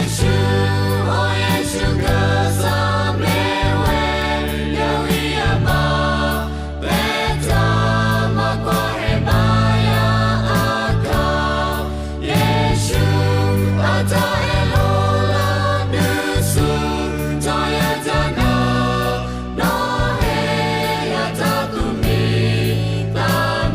ယ့ၣ်ၡူးဧၢ, ယ့ၣ်ၡူးကစၢ်မ့ၢ်ဝဲ ယဂံၢ်ယဘါ, ပျဲတၢ်မၤကွၢ်ဟဲဘါယၤအခါ, ယ့ၣ်ၡူးအတၢ်အဲၣ်လီၤလၢဒုးဆူၣ်ထီၣ်ယတၢ်နာ်, ဒီးဟ့ၣ်ယၤတၢ်သူၣ်မံသး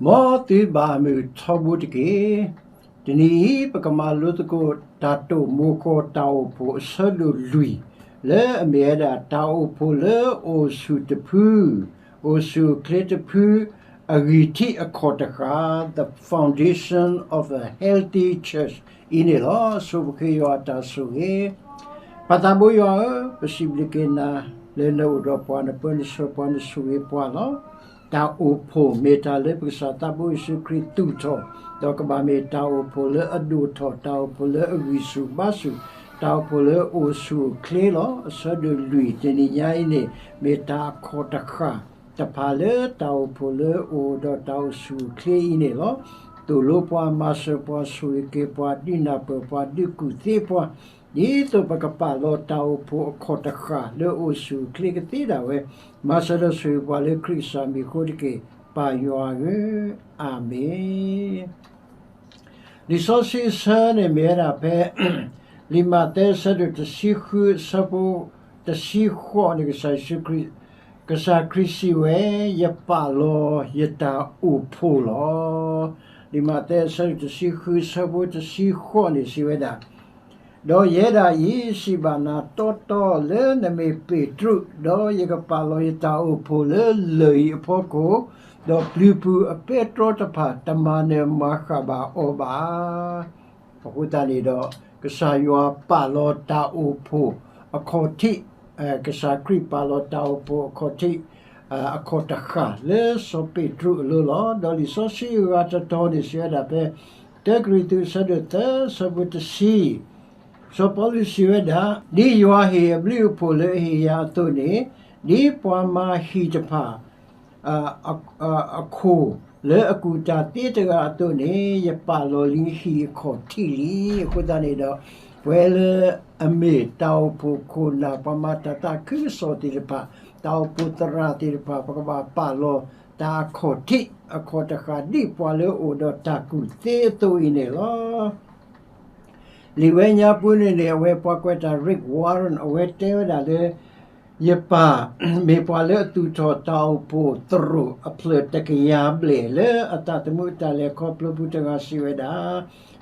မံ. မ်သုဘၣ်မုာ်ထီဘိတက့ၢ်. တနံၤအံၤ ပကမၤလိသကိးတၢ်တိာ်မိၤဃီၤတၢ်အိၣ်ဖှိၣ်အဆၢဒိၣ်လွံၢ် လၢအမ့ၢ်ဝဲဒၣ်တၢ်အိၣ်ဖှိၣ်လၢအိၣ်ဆူၣ်တဖု, အိၣ်ဆူၣ်အိၣ်ချ့တဖု အဂံၢ်ထံးအခီၣ်တဃၣ်, the foundation of a healthy church အံၤန့ၣ်လီၤ. ဆိပဃ့ယွၤအတၢ်ဆိၣ်ဂ့ၤ. ပၢ်သးဘိယွၤဧၢ, ပစံးဘျုးက့ၤနၤ လၢနအိၣ်ဒီးပှၤ, နပၢနဆှၢပှၤ, နဆိၣ်ဂ့ၤပှၤလီၤ. တၢ်အိၣ်ဖှိၣ်မ့ၢ်တၢ်လၢပကစၢ်သးဘိယ့ၣ်ၡူးခရံာ်သူၣ်ထီၣ်, ဒီးကဘၣ်မ့ၢ်တၢ်အိၣ်ဖှိၣ်လၢအဒိၣ်ထီၣ်, တၢ်အိၣ်ဖှိၣ်လၢအဂံၢ်ဆူၣ်ဘါဆူၣ်, တၢ်အိၣ်ဖှိၣ်လၢအိၣ်ဆူၣ်အိၣ်ချ့လီၤ. အဆၢဒိၣ်လွံၢ်တနံၤညါအံၤန့ၣ် မ့ၢ်တၢ်အခီၣ်တဃၣ်တဖၣ်လၢတၢ်အိၣ်ဖှိၣ်လၢအိၣ်ဒီးတၢ်အိၣ်ဆူၣ်အိၣ်ချ့အံၤန့ၣ်လီၤ. သိၣ်လိပှၤ, မၤစၢၤပှၤ, ဆိၣ်ဂ့ၤက့ၤပှၤ, ဒုးနၢ်ပၢၢ်ပှၤ, ဒုးကူၣ်သ့ပှၤ, ဒ်သိးပကပာ်လီၤတၢ်အိၣ်ဖှိၣ်အခီၣ်တဃၣ်လၢအိၣ်ဆူၣ်အိၣ်ချ့ကသ့ဒၣ်ဝဲ, မၤစၢၤဒီးဆိၣ်ဂ့ၤပှၤလၢခရံာ်ကစၢ်မံၤအဃိတက့ၢ်, ပၢ်ယွၤဧၢ, အၤမ့ၣ်. လံာ်စီဆှံအဆၢန့ၣ်မ့ၢ်ဝဲဒၣ်ဖဲ လံာ်မးသဲအဆၢဒိၣ်တဆံဃုအဆၢဖိတဆံဃိးန့ၣ် ကစၢ်ယ့ၣ်ၡူးခရံာ်, ကစၢ်ခရံာ်စံးဝဲ, ယပာ်လီၤယတၢ်အိၣ်ဖှိၣ်လီၤ. လံာ်မးသဲအဆၢဒိၣ်တဆံဃုအဆၢဖိတဆံဃိးန့ၣ်စံးဝဲဒၣ်, ဒီးယဲဒၣ်အံၤ စံးဘၣ်နၤတီတီလၢနမ့ၢ်ပ့းတရူး, ဒီးယကပာ်လီၤယတၢ်အိၣ်ဖှိၣ်လၢလၢၢ်အံၤအဖီခိၣ်, ဒီးပျုၤပူၤအပဲတြီတဖၣ်တမၤနၢၤမၤဃၣ်ဘၣ်အီၤဘၣ်. အဃိသတးန့ၣ်ဒီး ကစၢ်ယွၤပာ်လီၤတၢ်အိၣ်ဖှိၣ်အခီၣ်ထံး, ကစၢ်ခရံာ်ပာ်လီၤတၢ်အိၣ်ဖှိၣ်အခီၣ်ထံး အခီၣ်တဃၣ်လၢစီၤပ့းတရူးအလိၤလီၤ. ဒီးလံာ်စီဆှံအဂၤတတီၤန့ၣ်စံးဝဲဒၣ်ဖဲ တၢကရံၣ်သူးအဆၢဒိၣ်သၢအဆၢဖိတဆံ, စီၤပီလူးစံးဝဲဒၣ်, ဒ်ယွၤဟ့ၣ်အဘျုးအဖှိၣ်လၢအဟ့ၣ်ယၤအသိးန့ၣ်, ဒ်ပှၤမၤဟံၣ်တဖၣ် အ, အ, အခိၣ်လၢအကူၣ်တၢ်သ့တဂၤအသိးန့ၣ်, ယပာ်လီၤလံဟံၣ်အခီၣ်ထံးလံ. အဃိသတးန့ၣ်ဒီး ပဝဲလၢအမ့ၢ်တၢ်အိၣ်ဖှိၣ်ခိၣ်နၢ် ပှၤမၤတၢ်သးခုကစီၣ်သ့ၣ်တဖၣ်, တၢ်အိၣ်ဖှိၣ်သရၣ်သ့ၣ်တဖၣ်, ပကဘၣ်ပာ်လီၤတၢ်အခီၣ်ထံး အခီၣ်တဃၣ် ဒ်ပှၤလၢအအိၣ်ဒီးတၢ်ကူၣ်သ့အသိးအံၤန့ၣ်လီၤ. လံာ်ဝဲညါပူၤန့ၣ်န့ၣ် အဝဲပှၤကွဲးတၢ် Rick Warren အဝဲတဲဝဲဒၣ်လၢ ယပၢ် မ့ၢ်ပှၤလၢအသူၣ်ထီၣ်တၢ်အိၣ်ဖှိၣ်သရိာ်အဖျၢၣ်တကယၤဘျဲၣ် လၢအသးသမူအတၢ်လဲၤခီဖျိပူၤတဂၤစံးဝဲဒၣ်,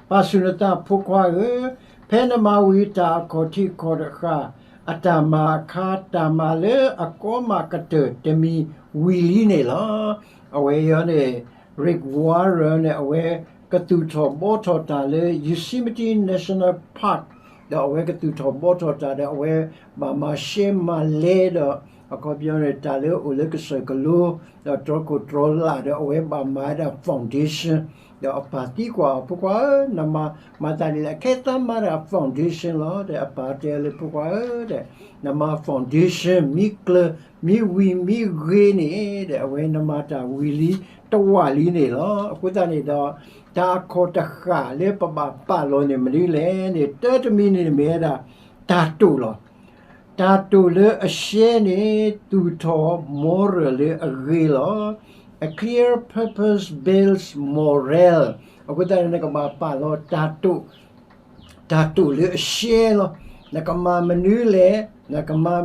ပာ်ဆူၣ်နသးဖိခွါဧၢ, ဖဲနမၤဝံၤတၢ်အခီၣ်ထံးခီၣ်တဃၣ် အတၢ်မၤအခါ တၢ်မၤလၢအကီမးကတၢၢ်တမံၤဝံၤလံန့ၣ်လီၤ. အဝဲအံၤန့ၣ် Rick Warren န့ၣ် အဝဲကသူၣ်ထီၣ်ဘှီထီၣ်တၢ်လၢ Yosemite National Park ဒီးအဝဲကသူၣ်ထီၣ်ဘှီထီၣ်တၢ်ဒီး အဝဲဘၣ်မၤရှဲမၤလဲဒီး အခီပညီန့ၣ် တၢ်လၢအိၣ်လၢကစၢၢ်ကလိ ဒီးတြီခိၣ်တြီလာ်ဒီး အဝဲဘၣ်မၤဝဲဒၣ် foundation ဒီးအပၢ်သံကွၢ်အီၤ ဖိခွါဧၢ, နမၤမၤတၢ်ဒ်လဲၣ်, ခဲသးမၤတၢ် foundation လီၤ. ဒီးအပၢ်တဲလၢ ဖိခွါဧၢ, ဒီးနမၤ foundation မ့ၢ်ကျၢၤ မ့ၢ်ဝံၤမ့ၢ်ဂ့ၤန့ၣ် ဒီးအဝဲနမၤတၢ်ဝံၤလံတဝာ်လံန့ၣ်လီၤ. အဃိသတးန့ၣ်ဒီး တၢ်အခီၣ်တဃၣ်လၢပဘၣ်ပာ်လီၤန့ၣ်မနုၤလဲၣ်န့ၣ် တၢတမံၤန့ၣ်မ့ၢ်ဝဲဒၣ် တၢ်တိာ်လီၤ. တၢ်တိာ်လၢအရှဲန့ၣ် သူၣ်ထီၣ် moral လၢအဂ့ၤလီၤ. A clear purpose builds morale. အဃိသတးန့ၣ် နကဘၣ်ပာ်လီၤတၢ်တိာ် တၢ်တိာ်လၢအရှဲလီၤ. နကမၤမနုၤလဲၣ်, နကမၤ,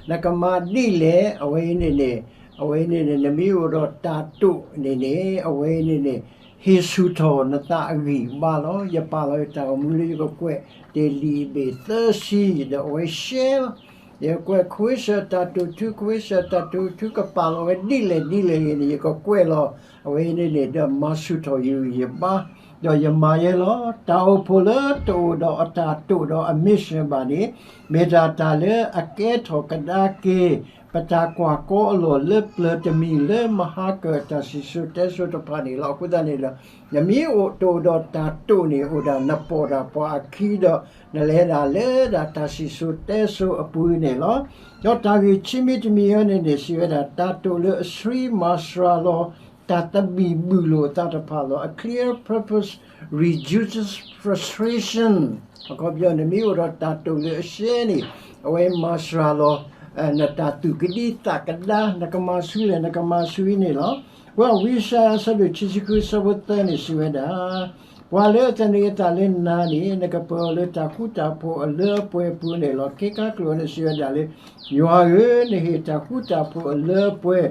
နကမၤဒ်လဲၣ်, အဝဲအံၤန့ၣ်န့ၣ်, အဝဲအံၤန့ၣ်န့ၣ် နမ့ၢ်အိၣ်ဒီးတၢ်တိာ်န့ၣ်န့ၣ် အဝဲအံၤန့ၣ်န့ၣ် ဟ့ၣ်ဆူၣ်ထီၣ်နသးအဂံၢ်အဘါလီၤ. ယပာ်လီၤယတၢ်အိၣ်မူလၢယကကွဲးတ့ၢ်လံာ်ဘ့ၣ်သၢဆံ ဒီးအဝဲရှဲလီၤ. ယကွဲးခွ့စၢၤတၢ်တိာ်ထူ ခွ့စၢၤတၢ်တိာ်ထူ ကပာ်လီၤဝဲဒ်လဲၣ်ဒ်လဲၣ်ဂ့ၤန့ၣ် ယကကွဲးလီၤ. အဝဲအံၤန့ၣ်န့ၣ် ဒီးမၤဆူၣ်ထီၣ်ယဂံၢ်ယဘါ ဒီးယမၤယဲလီၤ. တၢ်အိၣ်ဖှိၣ်လၢတအိၣ်ဒီးအတၢ်တိာ်ဒီးအ mission ဘၣ်န့ၣ် မ့ၢ်တၢ်တၢ်လၢအကဲထီၣ်ကဒါက့ၤ ပတၢ်ကွၢ်ကီအလီၢ်လၢပျၢၤတမံၤလၢမဟါကၢၢ်တၢ်စံၣ်စိၤတဲစိၤတဖၣ်န့ၣ်လီၤ. အဃိသတးန့ၣ်ဒီး နမ့ၢ်အိၣ်တအိၣ်ဒီးတၢ်တိာ်န့ၣ် အိၣ်ဒၣ်နပိာ်ဒၣ်ပှၤအခံဒီး နလဲၤဒၣ်လၢဒၣ်တၢ်စံၣ်စိၤတဲစိၤအပူၤန့ၣ်လီၤ. ဒီးတၢ်ဂ့ၢ်ခံမံၤတမံၤအံၤန့ၣ်န့ၣ် စံးဝဲဒၣ် တၢ်တိာ်လၢအဆှံမၤစှၤလီၤ တၢ်သဘံၣ်ဘုၣ်လိာ်အသးတဖၣ်လီၤ. A clear purpose reduces frustration. အခီပညီန့ၣ် မ့ၢ်အိၣ်ဒီးတၢ်တိာ်လၢအရှဲန့ၣ် အဝဲမၤစှၤလီၤ နတၢ်သူၣ်ကဒံသးကဒါ နကမၤဆူလဲၣ် နကမၤဆူအံၤန့ၣ်လီၤ. ပှၤဝံယၡါယၤ အဆၢဒိၣ်ခံဆံဃု အဆၢဖိသၢန့ၣ် စံးဝဲဒၣ် ပှၤလၢအသန့ၤအသးလၢနၤန့ၣ် နကပၢၤအီၤလၢတၢ်ဃူတၢ်ဖိးအလၢအပှဲၤအပူၤန့ၣ်လီၤ. ခ့ခါကျိာ်န့ၣ် စံးဝဲဒၣ်လၢ ယွၤဧၢ, နဟ့ၣ်တၢ်ဃူတၢ်ဖိးအလၢအပှဲၤ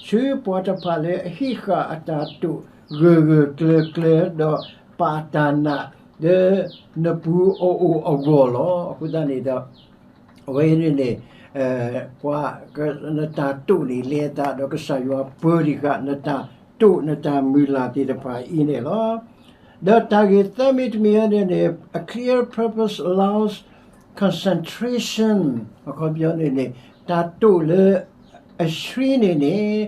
ဆူပှၤတဖၣ်လၢအဟံးဃာ်အတၢ်တိာ်ဂၢၢ်ဂၢၢ်ကျၢၤကျၢၤ ဒီးပာ်တၢ်နာ်လၢနပူၤအအိၣ်အဂီၢ်လီၤ. အဃိသတးန့ၣ်ဒီး အဝဲန့ၣ်န့ၣ် ပှၤ နတၢ်တိာ်န့ၣ် လဲၤအသးဒီးကစၢ်ယွၤပၢၤတံၢ်ဃာ် နတၢ်တိာ်နတၢ်မုၢ်လၢ်သ့ၣ်တဖၣ်အံၤန့ၣ်လီၤ. ဒီးတၢ်ဂ့ၢ်သၢမံၤတမံၤအံၤန့ၣ်န့ၣ် a clear purpose allows concentration. အခီပညီန့ၣ်န့ၣ် တၢ်တိာ်လၢအဆှံန့ၣ်န့ၣ်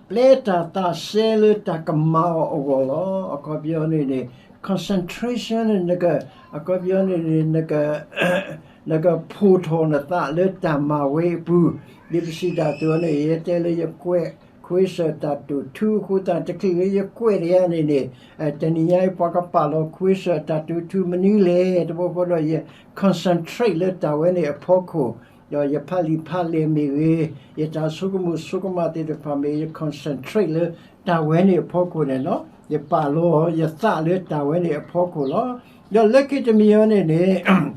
ပျဲတၢ်သးစဲလၢတၢ်ကမၤအီၤအဂီၢ်လီၤ. အခီပညီန့ၣ်န့ၣ် concentration န့ၣ် အခီပညီန့ၣ်န့ၣ် နကဖှိၣ်ထီၣ်နသးလၢတၢ်မၤဝဲအပူၤ ဒ်ပစံးတၢ်အသိးန့ၣ် ယတဲလၢယကွဲး ခွ့စၢၣ်တၢ်တိာ်ထူအဃိသတး တချုးလၢယကွဲးတယါန့ၣ်န့ၣ် တနံၤညါအံၤ ပှၤကပာ်လီၤခွ့စၢၣ်တၢ်တိာ်ထူမနုၤလဲၣ် တဘျီဃီဒီး ယ concentrate လၢတၢ်ဝဲန့ၣ်အဖီခိၣ် ဒီးယဖးလံာ်ဖးလဲၢ်မ့ၢ်ဂ့ၤ, ယတၢ်ဆိကမိၣ်ဆိကမးသ့ၣ်တဖၣ်မ့ၢ်ဂ့ၤ, ယ concentrate လၢတၢ်ဝဲန့ၣ်အဖီခိၣ်န့ၣ်လီၤ. ယပာ်လီၤယသးလၢတၢ်ဝဲန့ၣ်အဖီခိၣ်လီၤ. ဒီးလၢခံတမံၤအံၤန့ၣ်န့ၣ်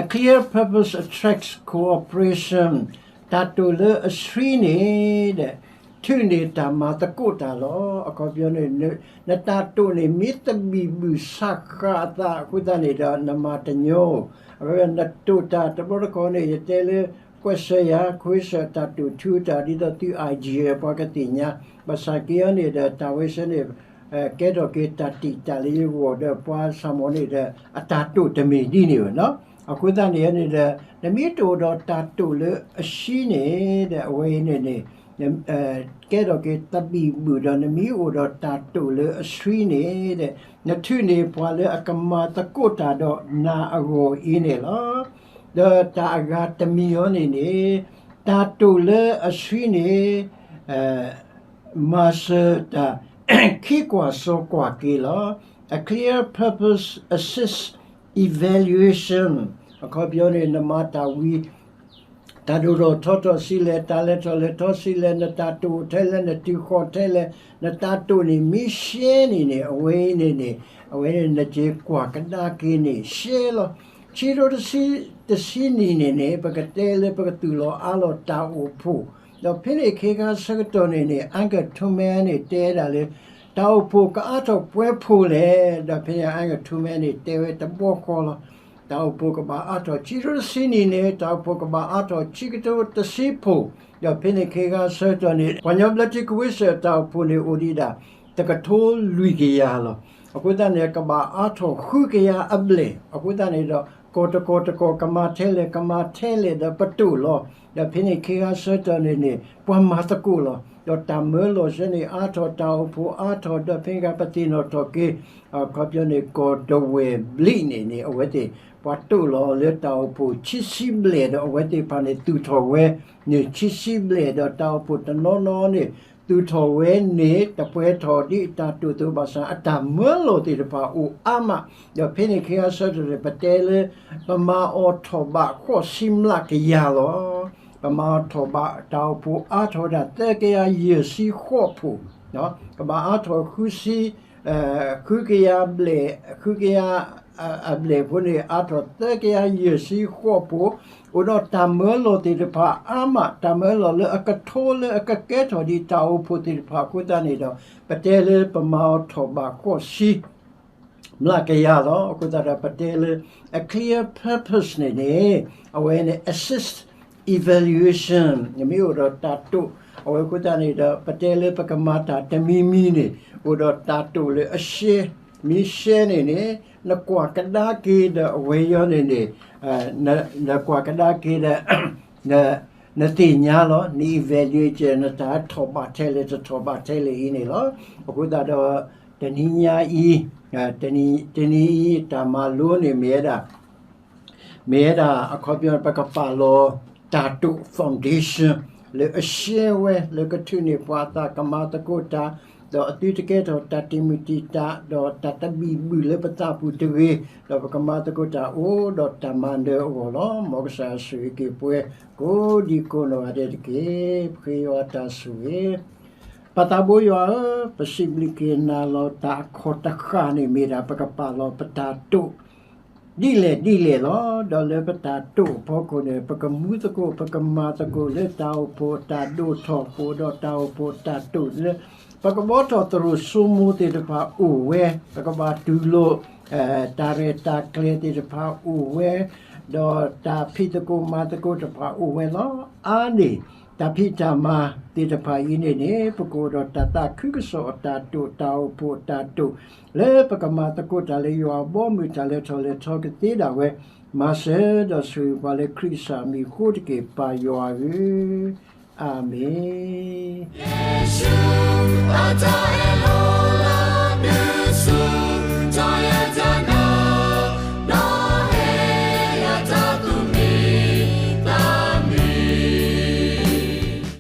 A clear purpose attracts cooperation. တၢ်တိာ်လၢအဆှံန့ၣ်ဒီး ထုးန့ၢ်တၢ်မၤသကိးတၢ်လီၤ. အခီပညီန့ၣ် နတၢ်တိာ်န့ၣ် မ့ၢ်သဘံၣ်ဘုၣ်ဆးဃာ်အသးအဃိသတးန့ၣ်ဒီး နမၤတညီ, အဝဲနတိာ်တၢ်တဘျီတခီၣ်န့ၣ် ယတဲလၢ ကွဲးစၢၤယၤ ခွ့စၢၣ်တၢ်တိာ်ထူတၢ် ဒ်သိးသု idea ပှၤကသ့ၣ်ညါ, ဘၣ်ဆၣ်က့အီၤန့ၣ်ဒီး တၢ်ဝဲဆၢန့ၣ် ကဲထီၣ်က့ၤတၢ်တံာ်တာ်လၢယဂီၢ်ဒီး ပှၤစၢ်မီၤန့ၣ်ဒီး အတၢ်တိာ်တမ့ၢ်ဒ်န့ၣ်ဘၣ်နီၤ. အဃိသတးန့ၣ်န့ၣ်ဒီး နမ့ၢ်တအိၣ်ဒီးတၢ်တိာ်လၢအဆှံန့ၣ်ဒီး အဝဲအံၤန့ၣ်န့ၣ် ကဲထီၣ်က့ၤသဘံၣ်ဘုၣ်ဒီး နမ့ၢ်အိၣ်ဒီးတၢ်တိာ်လၢအဆှံန့ၣ်ဒီး နထုးန့ၢ်ပှၤလၢအကမၤသကိးတၢ်ဒီးနၤအဂီၢ်အံၤန့ၣ်လီၤ. ဒီးတၢ်အဂၤတမံၤအံၤန့ၣ်န့ၣ် တၢ်တိာ်လၢအဆှံန့ၣ် မၤစၢၤတၢ် ခံကွၢ်စိကွၢ်က့ၤလီၤ. A clear purpose assists evaluation. အခီပညီန့ၣ် နမၤတၢ်ဝံၤ တၢ်ဒိၣ်ထီၣ်ထီထီၣ်ဆံးလဲၣ်, တၢ်လဲၤထီၣ်လဲၤထီဆံးလဲၣ်, နတၢ်တိာ်ထဲလဲၣ်, နတုၤဃီၤထဲလဲၣ်, နတၢ်တိာ်န့ၣ်မ့ၢ်ရှဲန့ၣ်န့ၣ် အဝဲန့ၣ်န့ၣ် အဝဲန့ၣ်နက့ၤကွၢ်ကဒါက့ၤန့ၣ်ရှဲလီၤ. ခံကထိတဆံ တဆံနံၣ်န့ၣ်န့ၣ် ပကတဲလၢပကသူၣ်လီၤအါလီၤတၢ်အိၣ်ဖှိၣ်, ဒီးဖဲန့ၣ်ခ့ခါဆၢကတီၢ်န့ၣ်န့ၣ် Uncle Truman န့ၣ် တဲဒၣ်လၢ တၢ်အိၣ်ဖှိၣ်ကအါထီၣ်ပှဲၤဖှိၣ်လဲၣ်, ဒီးဖဲန့ၣ် Uncle Truman န့ၣ် တဲဝဲတဘျီဃီလီၤ. တၢ်အိၣ်ဖှိၣ်ကဘၣ်အါထီၣ် ခံကထိတဆံနံၣ်န့ၣ် တၢ်အိၣ်ဖှိၣ်ကဘၣ်အါထီၣ် ခံကထိတဆံဖှိၣ်, ဒီးဖဲန့ၣ်ခ့ခါဆၢကတီၢ်န့ၣ် ပှၤကညီဘျၢထံခဝ့ၡၢၣ်တၢ်အိၣ်ဖှိၣ်န့ၣ် အိၣ်ဒံးဒၣ် တကထိလွံၢ်ကယၤလီၤ. အဃိသတးန့ၣ် ကဘၣ်အါထီၣ်ဃုကယၤအဘျဲၣ်, အဃိသတးန့ၣ်ဒီး ကီၢ်တကီၢ်တကီၢ် ကမၤထဲလဲၣ် ကမၤထဲလဲၣ်ဒီးပတိာ်လီၤ. ဒီးဖဲန့ၣ်ခ့ခါဆၢကတီၢ်န့ၣ်န့ၣ် ပှၤမၤသကိးလီၤ. ဒီးတၢ်မၢလီၤဆၢန့ၣ်အါထီၣ် တၢ်အိၣ်ဖှိၣ်အါထီၣ် ဒီးဖဲန့ၣ်ခါပသ့ၣ်နီၣ်ထီၣ်က့ၤ အခီပညီန့ၣ် ကီၢ်ဒဝဲၢ်ဘျံးန့ၣ်န့ၣ် အဝဲသ့ၣ် ပှၤတိာ်လီၤလၢတၢ်အိၣ်ဖှိၣ်ခံဆံဘျဲၣ်ဒီး အဝဲသ့ၣ်တဖၣ်န့ၣ်သူၣ်ထီၣ်ဝဲန့ၣ် ခံဆံဘျဲၣ်ဒီး တၢ်အိၣ်ဖှိၣ်တနီၤနီၤန့ၣ် သူၣ်ထီၣ်ဝဲန့ၣ် တပှဲၤထီၣ်ဒ်အတၢ်တိာ်အသိးဘၣ်ဆၣ် အတၢ်မၢလီၤသ့ၣ်တဖၣ်အိၣ်အါမး, ဒီးဖဲန့ၣ်ခ့ခါဆၢကတီၢ်န့ၣ် ပတဲလၢ ပမၤအီၤထီၣ်ဘးဃိးဆံမျးကယၤလီၤ. ပမၤအီၤထီၣ်ဘး တၢ်အိၣ်ဖှိၣ်အါထီၣ်ဝဲဒၣ်သၢကယၤယဲၢ်ဆံဃိးဖှိၣ်, ကဘၣ်အါထီၣ်ဃုဆံ ဃုကယၤဘျဲၣ် ဃုကယၤအဘျဲၣ်ဖိန့ၣ် အါထီၣ်သၢကယၤယဲၢ်ဆံဃိးဖှိၣ်, အိၣ်ဒီးတၢ်မၢလီၤသ့ၣ်တဖၣ်အါမး တၢ်မၢလီၤလၢအကထိလၢအကကဲထီၣ်ဒံးတၢ်အိၣ်ဖှိၣ်သ့ၣ်တဖၣ်အဃိသတးန့ၣ်ဒီး ပတဲလၢပမၤအီၤထီၣ်ဘးဃိးဆံ မျးကယၤလီၤ. အဃိသတးဒီးပတဲလၢ a clear purpose န့ၣ်န့ၣ် အဝဲန့ၣ် assist evaluation နမ့ၢ်အိၣ်ဒီးတၢ်တိာ် အဝဲအဃိသတးန့ၣ်ဒီး ပတဲလၢပကမၤတၢ်တမံၤမံၤန့ၣ် အိၣ်ဒီးတၢ်တိာ်လၢအရှဲ, မ့ၢ်ရှဲန့ၣ်န့ၣ် နကွၢ်ကဒါက့ၤဒီးအဝဲအံၤန့ၣ်န့ၣ် နကွၢ်ကဒါက့ၤဒီး နသ့ၣ်ညါလီၤ န evaluate နတၢ်ထီၣ်ဘးထဲလဲၣ် တထီၣ်ဘးထဲလဲၣ်အံၤန့ၣ်လီၤ. အဃိသတးဒီး တနံၤညါအံၤ တနံၤအံၤ တၢ်မၤလိန့ၣ်မ့ၢ်ဝဲဒၣ် မ့ၢ်ဝဲဒၣ် အခီပညီ ပကပာ်လီၤတၢ်တိာ် foundation လၢအရှဲဝဲလၢကထုးန့ၢ်ပှၤအသး ကမၤသကိးတၢ်, ဒီးအသုတကဲထီၣ်တၢ်တံာ်မုၢ်တံာ်တာ် ဒီးတၢ်တဘံၣ်ဘုၣ်လၢပသးပူၤတဂ့ၤ, ဒီးပကမၤသကိးတၢ်အိၣ်ဒီးတၢ်မၤနၢၤအဂီၢ်လီၤ. မ်ကစၢ်ယွၤဆိၣ်ဂ့ၤက့ၤပှၤ ကိးဒံကိးနီၢ်ဂၤဒဲးတက့ၢ်. ပဃ့ယွၤတၢ်ဆိၣ်ဂ့ၤ ပၢ်သးဘိယွၤဧၢ, ပစံးဘျုးက့ၤနၤလီၤ. တၢ်အခီၣ်တဃၣ်န့ၣ်မ့ၢ်ဒၣ် ပကပာ်လီၤပတၢ်တိာ် ဒ်လဲၣ်ဒ်လဲၣ်လီၤ. ဒီးလၢပတၢ်တိာ်အဖီခိၣ်န့ၣ် ပကမူသကိး ပကမၤသကိးလၢတၢ်အိၣ်ဖှိၣ်အတၢ်ဒိၣ်ထီၣ် ပအိၣ်ဒီးတၢ်အိၣ်ဖှိၣ်အတၢ်တိာ်လၢ ပကဘှီထီၣ်သရိာ်စိမိၤသ့ၣ်တဖၣ်အိၣ်ဝဲ, ပကဘၣ်တူၢ်လိာ် တၢ်ရဲၣ်တၢ်ကျဲၤသ့ၣ်တဖၣ်အိၣ်ဝဲ, ဒီးတၢ်ဖံးသကိးမၤသကိးတဖၣ်အိၣ်ဝဲလီၤ. အါန့ၢ် တၢ်ဖံးတၢ်မၤသ့ၣ်တဖၣ်အံၤန့ၣ်န့ၣ် ပကအိၣ်ဒီးတၢ်သးခုကစီၣ်အတၢ်တိာ် တၢ်အိၣ်ဖှိၣ်အတၢ်တိာ် လၢပကမၤသကိးတၢ်လၢယွၤအဘီအမုၢ် တၢ်လဲၤထီၣ်လဲၤထီကသ့ဒၣ်ဝဲ, မၤစၢၤဒီးဆိၣ်ဂ့ၤပှၤလၢခရံာ်ကစၢ်အမံၤအဃိတက့ၢ် ပၢ်ယွၤဧၢ, အၤမ့ၣ်.